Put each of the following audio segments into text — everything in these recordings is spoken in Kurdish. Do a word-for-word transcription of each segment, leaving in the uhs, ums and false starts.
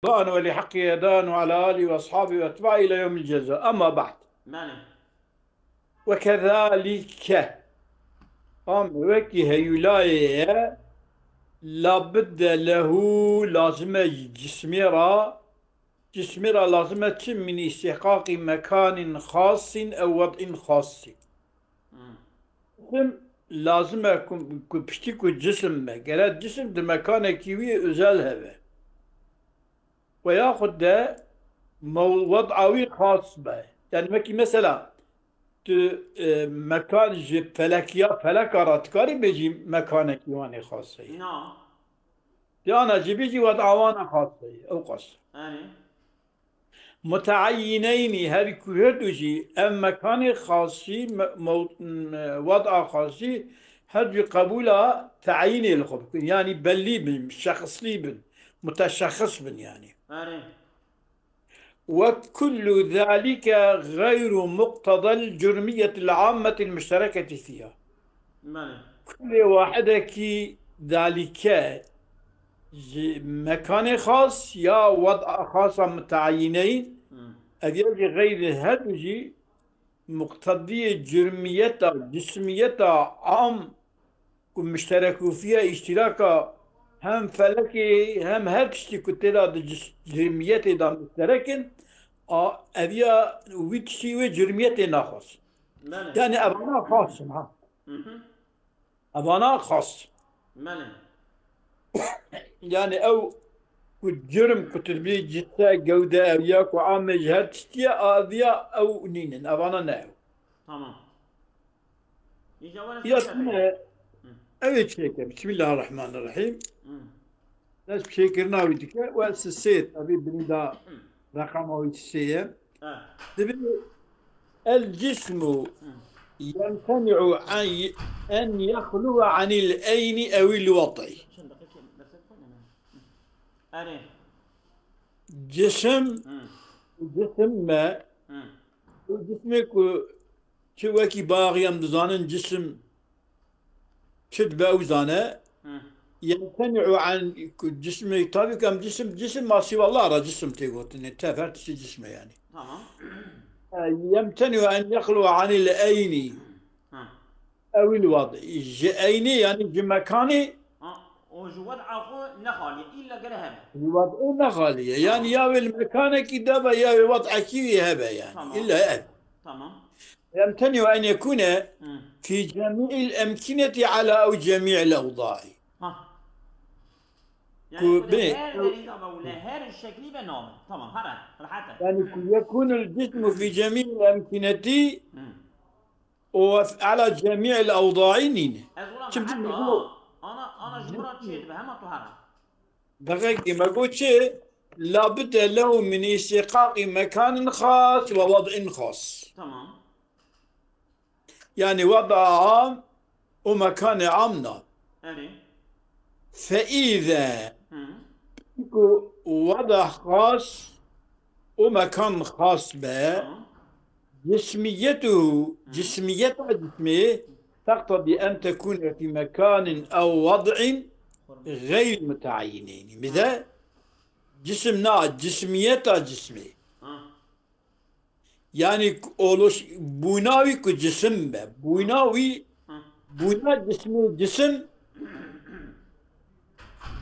رضوان ولحقه هدان وعلى آله وأصحابه وأتباعه إلى يوم الجزاء. أما بعد. Belê. وكذلك. Am wekî heyûlayê ye, la budde lehu, lazim e cismê ra, cismê ra lazim e çi min istihqaqî mekanin xasin ew wed'in xasin. Hmm. Cisim lazim e ku, ku piştî ku cisim be, gere cisim di mekanekî wî özel hebe. Ve yaxud de mew-, wed'a wî xas be. Yani wekî mesela tu, e, mekan ji felekiya feleka ra dikarî bêjî mekanekî wan ê xas heye. Na. Di ana jî bêjî wed'a wan a xas heye. Ew qas. Erê. Muteayyineynî, her ku her du jî ev mekanê xasî, me-, mew-, me-, wed'a xasî her du qebûla teyînê li xwe bikin. Yanî bellî bin, şexslî bin, muteşexis bin yanî. Erê. Ve kullu zalike gayru muqtedel cürmiyetil ammetil müştereketi fiha. Belê. Kulê wahidekî dalîke ji mekanê xas ya wed'a xasa mutayîneyin, Hmm. ev ya jî xeyrî her du jî muqtediyê cürmiyeta, cismiyeta am ku müşterekûfiya, îştiraka hem felekê hem her tiştî ku têda di cis-, cürmiyetê de müşterek in, a, ev ya wî tiştî wê cürmiyetê naxwaz. Belê. Yani evana xas in ha. Hı hı. Evana xas. Belê. Yani ew ku cürm ku tu dibî cisse, gewde ev ya ku amê ji her tiştî ye, a, ev ya ew nînin, evana ne ew. Tamam. Îca were Ya sor tine, Hı. ew ê çêke. Bismillahirrahmanirrahim. Hı. Dest bi çêkirina wî dike. We sisê, tabî binî da Hı. reqama wî sisê ye. He. Dibê el cismu Hı. yemteni'u en, en yexluwe anil eyni ewil wed'i. Erê. Cisim, Hı. cisim me, Hı. bu cismê ku çi wekî bayaxî em dizanin cisim çi dibe ew zane. Hı. Yemteni'u an ku cisimê, tabii ki em cisim, cisim ma siwa Allah ra cisim tê gotinê. Tev her tiştî cisim e yani. Tamam. E, yemteni'u en yexlu anil eyni. Hı. Ewil wad. Ji eyni yani ji mekanê Ha, o ji wed'a xwe ne xalî ye. İlla gere hebe. Ji wed'ê ne xalî ye. Yani Tamam. ya wê li mekanekî de be ya wê wed'ekî wî hebe yani. Tamam. İlla ev. Tamam. Yemteni'u en yekune Hı. fi cemî'il emkineti ala ew cemî'il ewda'i. Ha. Yani Ku o da bê- her derî de be û le her şeklî be nabe. Tamam, here, rehet e. Yani ku yekunul cismu fi cemî'il emkineti Hı. û ala cemî'il ewda'i nîne. Ez wila Çimkî me heta got, ana, ana ji min re çê dibe, hema tu here. Deqekî me got çi? Labudde lehu min îstîqaqî mekanin xas ve wed'in xas. Tamam. Yani wed'a am û mekanê am na. Erê. Fe îze Hı. ku wed'a xas û mekan xas be, Tamam. cismiyetuhu, Hı. cismiyeta cismê, teqtedî en tekune fî mekanin ew wed'in geyr mutayineyni. Hı. Bize cisim na, cismiyeta cismê. Ha. Yani oloş, bûna wî ku cisim be. Bûna wî, Hı. bûna cismê cisim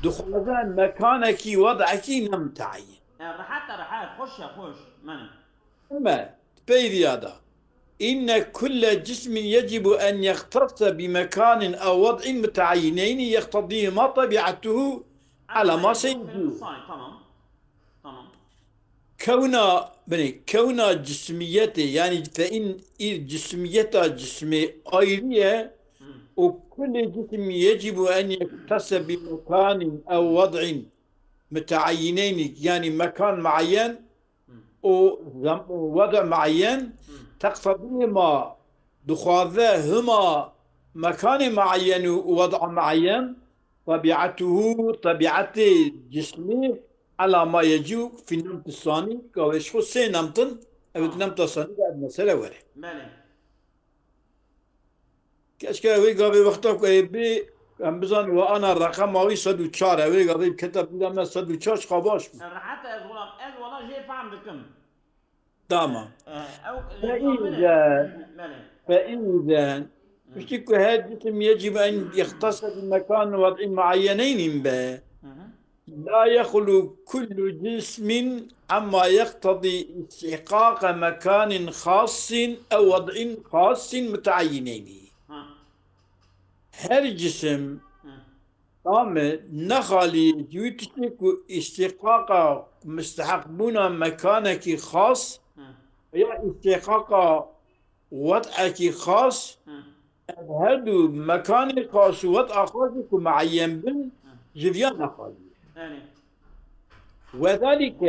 dixwaze mekanekî, wed'ekî ne mutayyin. E, rehet e, rehet. Xweş e, xweş. Mene. Eme, peydiya da. İnne kulle cismin yecibu en yehtassa bi mekanin ew wed'in mutayineyni yeqtedîhima tebi'atuhu ala ma seyecû. Tamam. Tamam. Kewna, binê, kewna cismiyetê, yani fe in î cismiyeta cismê ayrî ye Hı. û kulê cism yecibu en yehtassa bi mekanin ew wed'in mutayineyni, yani mekan muayyen Hı. û zem-, û wed' muayyen Hı. teqtedî ma dixwaze hima mekanê muayyen û wed' muayyen, tebi'atuhu, tebi'etê cismî, ala ma yecû fî nemti sanî, gavê ji xwe sê nemt in, ew di Tamam. nemta sanî de ev mesele were. Belê. Keşke wê gavê wexta ku ê bê, Em bizanin we ana reqema wî sed û çar e. Wê gavê kete bîra me sed û çar çiqa baş bû. Rehet e, ez wela, ez wela jê fehm dikim. Tamam. E, ew lêzî amine. Belê. فإذا Hı. Piştî ku her cisim yecib en yextese bi mekan wad'î muayyeneynin be. Hı hı. لا يخلو كل جسم عما يقتضي استحقاق مكان خاص أو وضع خاص متعينين. Ha. Her cisim, Hı. tamam mı, nexalî ji wî tiştê ku îstîqaqa, misteheqbûna mekanekî xas Hı. ya îstîqaqa wed'ekî xas, Hı. ev her du mekanê xas û wed'a xas jî ku muayyen bin, Hı. ji viya nexalî. Erê. وذلك,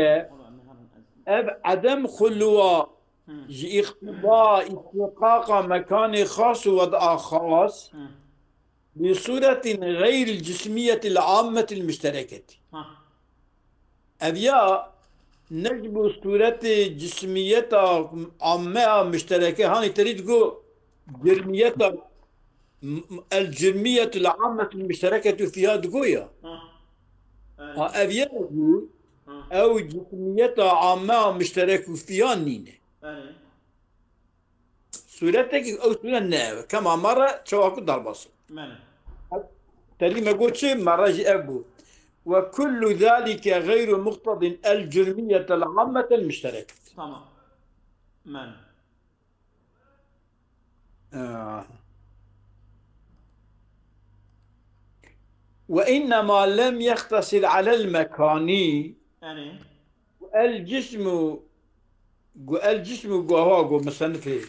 ev edem xulwa Hı. ji îqtîda, îstîqaqa mekanê xas û wed'a xas, Hı. بصورة غير الجسمية العامة المشتركة. Ha. Ev ya ne ji bo sûretê cismiyeta amme a muştereke, hanî terî digo cirmiyeta, m-, m-, el cirmiyetul ammetul muştereketu fiha digo ya. Ha. Evet. Ha, ev ya jî Ha. ew cismiyeta amme a muştereku fiha nîne. Evet. Sûretekî ew sûret ne ev e. Kema me re çawa ku derbas e. Belê. Terî me got çi? Me re jî ev bû. وكل ذلك غير مقتض الجرمية العامة المشتركة. Tamam. Belê. Ah. وإنما لم يقتصر على المكان. Yani. Gu el cismu, gu el cismu, gu hava, gu musennife.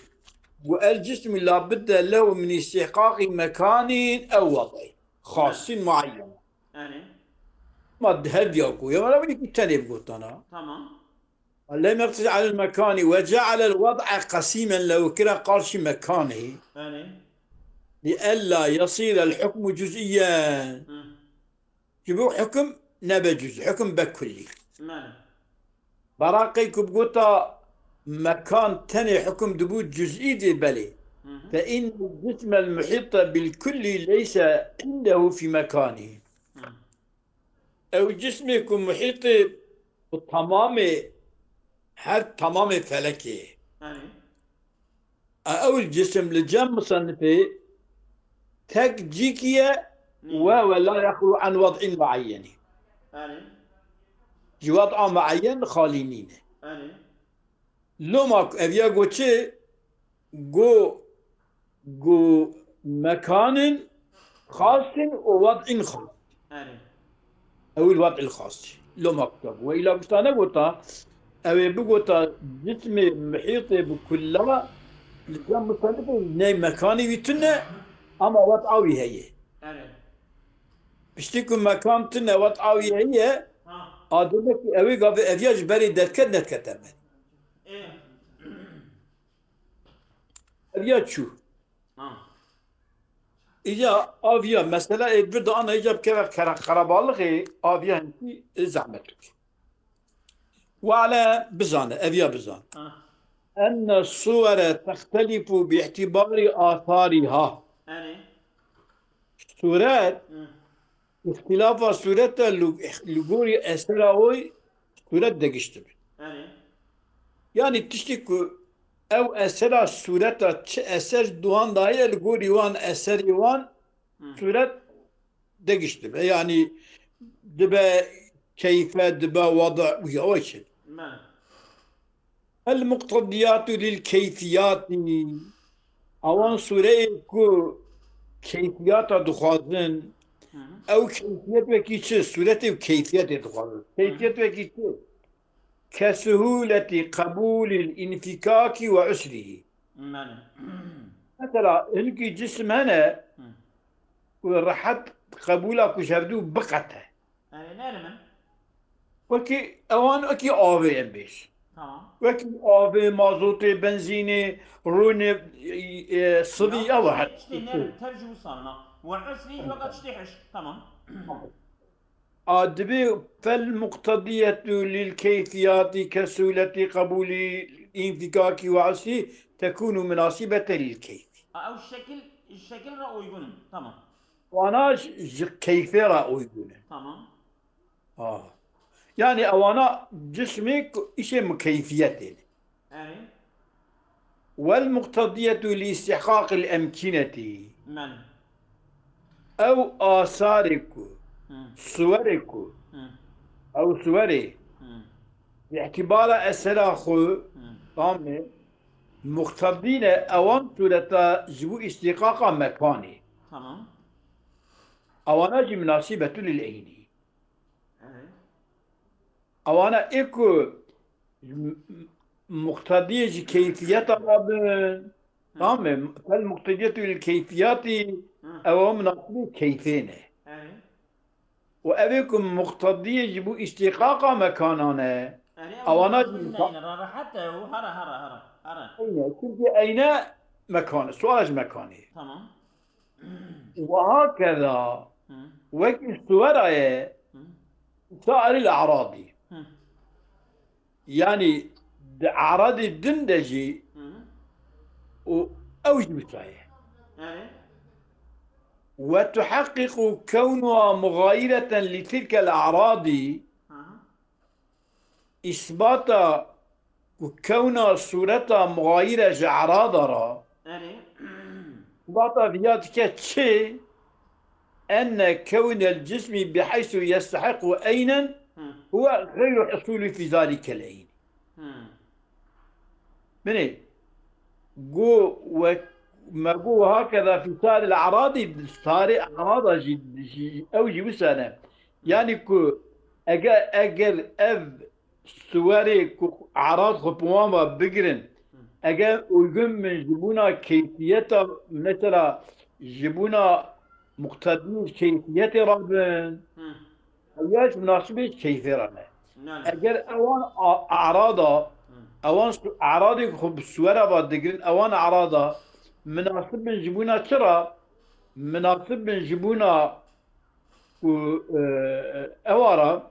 Gu el cismu la budde lehu min istihqaqi mekanin ew wad'in xasin muayyen. Yani. Ma di hev ya ku, ya wala wî ku tenê bigotana. Tamam. Lem yeqtasir alel mekani ve cealel wad'a qasimen lehu kira qarşî mekanê. Yani. Li ella yasirel hukmu cüz'iyen. Hı. Ji bo hukm nebe cüz, hukm be kullî. Mane. Baraqê ku bigota mekan tenê hukm dibû cüz'î dê belê. Hı hı. Fe innel cismel muhîte bil kullî leyse indehu fî mekanî. Hı. Ew cismê ku muhîtê bi tamamê, her tamamê felekê. Yani. Ew cisim li cem musennifê tek cîkî ye Nîne. we we la yexlu an wed'in muayyenî. Yani. Ji wed'a muayyen xalî nîne. Yani. Loma ku ev ya go çi? Go, go mekanin xasin û wed'in xas. Yani. Ew il wed'il xas. Loma ku we îla guşta negota, ew ê bigota cismê muhîtê bi kulla li cem musennifê ney mekanî wî tune, ama wed'a wî heye. Yani. Piştî ku mekan tune, wed'a wî heye, Ha. a demek ki ew ê gavê ev ya ji berê derket, nedikete ber. Ê. Ev ya çû. Ha. Îca aviya mesela ê bir de ana îca bikeve kara-, karabalixê aviya hinkî zehmet bike. Ve ale bizane, ev ya bizan. Ha. Enne suwere textelifu bi îtibari athariha. Yani. Suret Hı. Îxtîlafa sûreta li, li gorî esera oy sûret degiştibe. Yani. Yanî tiştî ku ew esera sûreta çi eser duhan daye li gorî wan eserî wan Hı. sûret degiştibe. Yanî dibe keyfe, dibe wada û ya o çi. Me. El muqtediyatu lil keyfiyatî. Awan sûreyê ku keyfiyata dixwazin, Hı hı. ew keyfiyet wekî çi? Sûretê û keyfiyetê dixwazin. Hı hı. Keyfiyet wekî çi? Ke suhûletî qebûlîl înfikakî ve usrî. Belê. Mesela hinkî cisim hene Hı. ku rehet qebûla ku ji hevdû biqete. Erê, nerim in. Wekî ewan, wekî avê em bêj. Tamam. Wekî avê, mazotê, benzînê, rûnê, e, sivî, Ya, ew her. Tiştê nerim, tev ji wisa min a. Ve usrî, weka tiştê hişk. Tamam. A dibê fel muqtediyetu lil keyfiyatî kesûletî qebûlî înfikakî ve usrî tekûnû minasîbete lil keyfî. A, ew şekil, şekil re uygun in. Tamam. Wana ji, ji keyfê re uygun in. Tamam. Ah. Yani ewana cismê ku îşê mukeyfiyetê ne. Erê. Wel muqtediyetu li istihqaqil emkineti. Men. Ew asarê ku, Hı. suwerê ku, Hı. ew suwerê, Hı. bi îtibara esera xwe, Hı. tamê, muqtedî ne ewan sureta ji bo istihqaqa mekanê. Tamam. Ewana jî minasîbetu lil eynî. Ewana ê ku m-, m-, muqtediyê ji keyfiyeta re bin. Hı. Tamam mı? Fel muqtediyetu lil keyfiyati, Hı. ew minasibê keyfê ne. Ew. Û ev ê ku muqtediyê ji bo îstîqaqa mekanan e. Ewana jî meka- Re rehet e û hara, hara, hara, hara. Eyne, çünkü eyne mekan, suala ji mekanê. Tamam. Ve hakeza, Hı. wekî suwera ye, Hı. sairil a'radi. Hı. Yani di a'radê din de jî Hı. û ew jî wisa ye. Evet. Ve tuhaqqiqu kewnuha muxayireten li tilkel a'radi. Hı hı. Îsbata ku kewna sureta muxayire ji erada re, Erê. Îsbata viya dike çi? Enne kewnel cismi biheysu yestehiqu eynen Hı. huwe geyru husulî fî zalikel eyn. Hı. Binê, gu wek me gu hakeza fî saril eradî, sarê erada jî, jî, ew jî wisa ne. Yani ku eger, eger ev suwerê ku erad xwe bi wan ve bigirin, eger uygun bin ji bona keyfiyeta, mesela ji bona muqtedî keyfiyetê re bin, Hı. ew ya ji minasibê keyfê re ne. Yani. Eger ewan a-, erada, Hı. ewan su-, eradê xwe bi suwera ve digirin, ewan erada minasib bin ji bona çi re? Minasib bin ji bona ku, e, e, ewa re,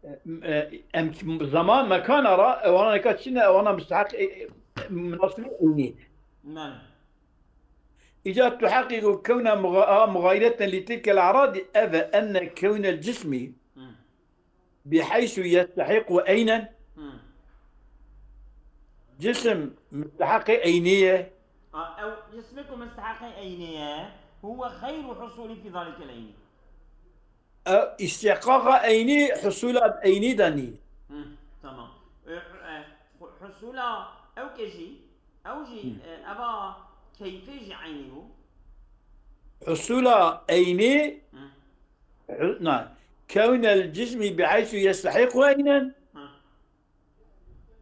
e, e, em ki-, zaman mekana re, ewana neka çi ne, ewana mustahak, e, e, minasibê eynî ne. Men. Îca tuheqîqu kewna muxa-, a muxayireten li tilkel eradî, ev e enne kewnel cismi Hı. biheysu yestehiqu eynen. Hı. Cisim mustahaqê eynî ye. A, ew cismê ku mustahaqê eynî ye, huwe xeyru husulî fî zalikel eynî. Ew îstihqaqa eynî, husula eynî de nîne. Hı, tamam. E, e, hu-, husula ew ke jî, ew jî, Hı. e, eva keyfê jî eynî bû. Husula eynî, Hı. hu-, na, kewnel cismi biheysu yestehiqu eynen. Hı.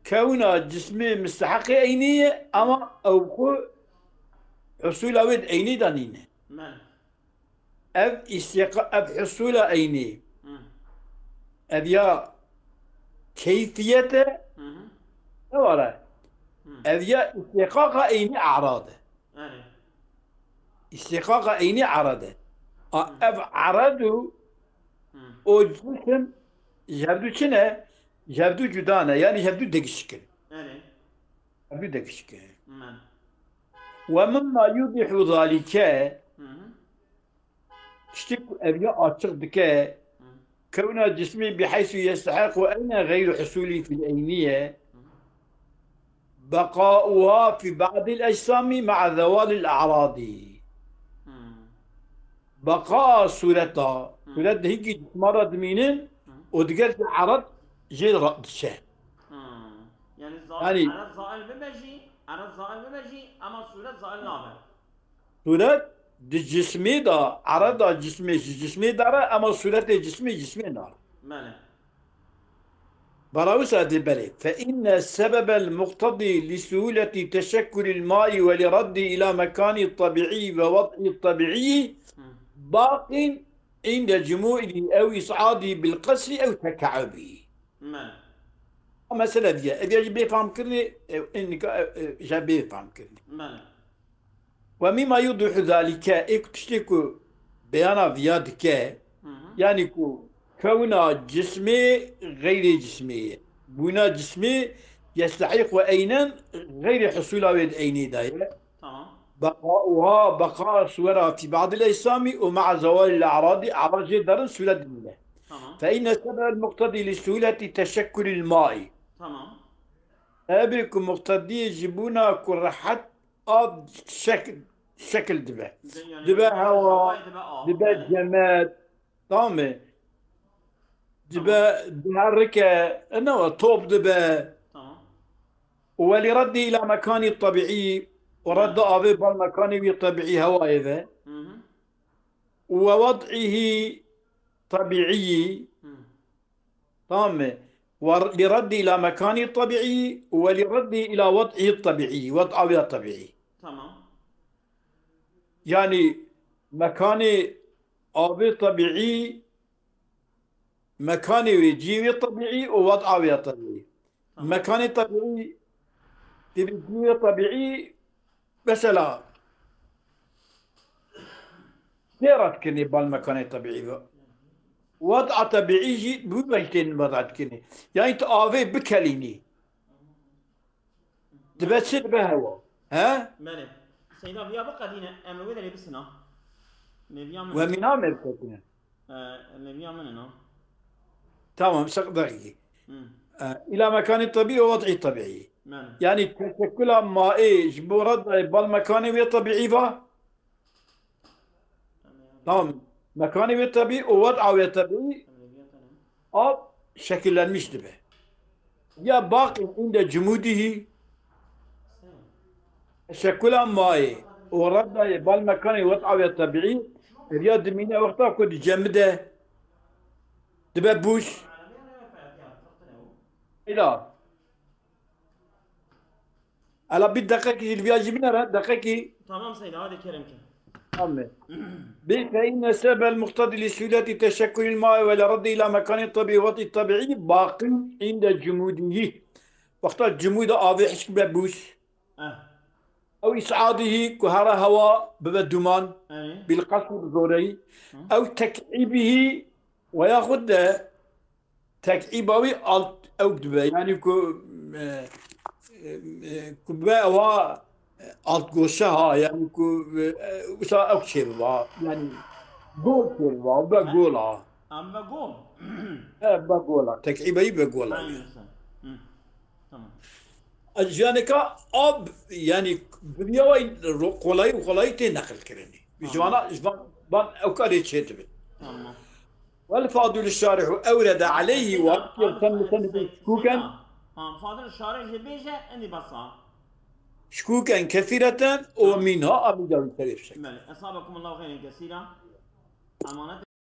Kewna cismê misteheqê eynî ye, ama ew xwe husula wê di eynî de nîne. Men. Ev îstîqa-, ev husula eynî. Hı. Ev ya keyfiyet e, Hı hı. ne were? Hı. Ev ya îstîqaqa eynî erad e. Yani. Îstîqaqa eynî erad e. A, Hı. ev erad û Hı. o cisim ji hevdu çi ne? Ji hevdu cuda ne. Yani ji hevdu degişik in. Yani. Ji hevdu degişik in. Men. Ve mimma yudihu zalike, Hı hı. tiştê ku ev ya açiq dike, Hı. kewna cismê biheysu yestehiqu eyne geyru husulî fil eyniye, Hı. beqauha fi ba'dil ecsamî ma'a zewalil a'radî. Hı. Beqa sureta, Hı. suret di hingî cisma re dimînin Hı. û diger ji erad jê re diçe. Hı. Yani za-, Yani erad zail bibe jî, erad zail bibe jî, ama suret zail nabe. Suret di cismê de, erada cismê ji cismê dare, ama suretê cismê cismê nare. Belê. Berawisa dê belê. Fe inne sebebel muqtedî li suhuleti teşekkulil maî ve li reddî ila mekanî tabiî ve wadî tabiî Hı. baqin inde cumûdî ew îs'adî bil qesrî ew teka'ubî. Belê. Mesela diye, ev ya jî bê famkirinê, ev, ev nika, ev, ev, ji bê famkirinê. Belê. Ve mîma yudihu zalike, ê ku tiştê ku beyana viya dike, Hı hı. yani ku kewna cismê xeyrê cismê ye. Bûna cismê yestehîqu eynen xeyrê husula wê di eynê de ye. Tamam. بقاؤها بقاء صورها في بعض الأجسام ومع زوال الأعراض، أعراض jê derin sûret dimîne. Tamam. فإن السبب المقتضي لسهولة تشكل الماء. Tamam. Ev ê ku muqtediyê ji bona ku rehet av şekil, şekil dibe. De-, yani Dibe yani hewa, hewayê dibe av. Dibe Yani, cemed. Tamam mı? Dibe, diherike, ne o, top dibe. Tamam. ولرده إلى مكانه الطبيعي، ورد avê bal mekanê wî tebîî hewayê ve. Hı hı. ووضعه طبيعي. Hı. Tamam mı? ولرده إلى مكانه الطبيعي، ولرده إلى وضعه الطبيعي، وضع avê tebîî. Tamam. Yani mekanê avê tebîî, mekanê wê cihê wê tebîî û wed'a wê tebîî. Tamam. Mekanê tebîî, tevî cihê wê tebîî, mesela, tê redkirinê bal mekanê tebîî ve. Wed'a tebîî jî bi wî wecî tên wed'a dikirinê. Yani tu avê bikelînî. Dibe çi, dibe hewa. He? Belê. Seyda, viya biqedîne, em li wê derê bisina. Lê viya min. We mîna me biketine. E, lê viya min e, no. Tamam, şak dakiki. Hı. E, ila mekanê tebîî û wed'î tebîî. Belê. Yani teşekkula maê ji bo redayê bal mekanê wê tebîî va. Tamam. Mekanê wê tebîî û wed'a wê tebîî av şekillenmiş dibe. Ya baqin inde cumudihî, şekula mayê û redayê bal mekanê wed'a wê tebîî, ev ya dimîne wexta ku dicemide, dibe bûş. Ela. Ela bir deqekî ji li viya jî binere, deqekî. Tamam Seyda, hadi kerem ki. Tamam. Bir فإن السبب المقتضي لسهولة تشكل الماء ولرده إلى مكانه الطبيعي ووضعه الطبيعي باق عند جموده. Wexta cumûda avê hişk be bûş. Eh. Ew is'adihî ku here hewa bibe duman. Erê. Bil qesr bi zoreyî. Ew tek'îbihî we yaxud de tek'îba wî alt ew dibe. Yani ku, e, e, ku be ewa alt goşe ha. Yani ku, e, wisa ew çê biba. Yani gol çê biba. Be gol ha. Em be gol. E, be gol ha. Tek'îba wî be gol ha. Aynen sen. Hı. Tamam. Jiyaneka ab, yani bi viya wayî ro-, kolayî û kolayî tê neqil kirinî. Ji vana, ji van, van ew karê çê dibin. Tamam. والفاضل الشارح أورد عليه وأكثر سن سن شكوكا Ha, Fadil Şarih jî bêje, endî besa. شكوكا كثيرة ومنها أبي جابر شريف شك. Belê. Esabekumullahu xeyren kesîra. Emanet